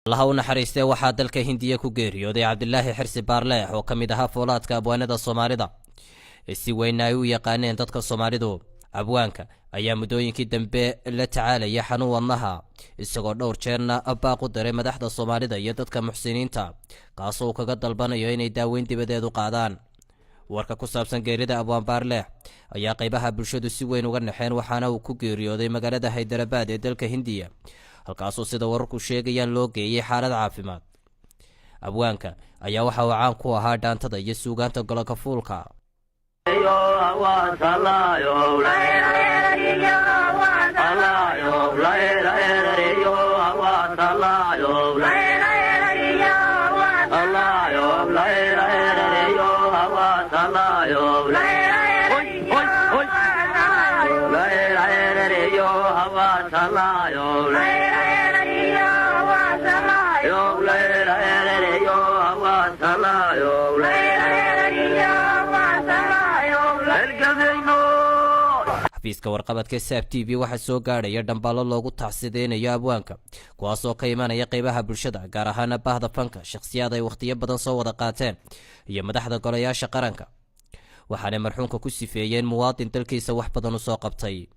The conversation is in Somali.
Allaha u naxariistee, waxaa dalka Hindiya ku geeriyooday Cabdilaahi Xirsi Baarleex oo ka mid ahaa foolaadka abwaanada Soomaalida, si weynna ay u yaqaaneen dadka Soomaalidu. Abwaanka ayaa muddooyinkii dambe la tacaalaya xanuun wadnaha, isagoo dhowr jeerna baaq u diray madaxda Soomaalida iyo dadka muxsiniinta, kaasoo uu kaga dalbanayo inay daaweyn dibadeed u qaadaan. Warka ku saabsan geerida abwaan Baarleex ayaa qaybaha bulshadu si weyn uga naxeen, waxaana uu ku geeriyooday magaalada Haydarabaad ee dalka Hindiya, halkaasoo sida wararku sheegayaan loo geeyey xaalad caafimaad. Abwaanka ayaa waxa uu caan ku ahaa dhaantada iyo suugaanta golokafuulka. Xafiiska warqabadka Saab TV waxaa soo gaadhaya dhamballo loogu tacsideynayo abwaanka, kuwaasoo ka imanaya qeybaha bulshada, gaar ahaana bahda fanka, shakhsiyaad ay wakhtiyo badan soo wada qaateen iyo madaxda golayaasha qaranka. Waxaanay marxuumka ku sifeeyeen muwaadin dalkiisa wax badan u soo qabtay.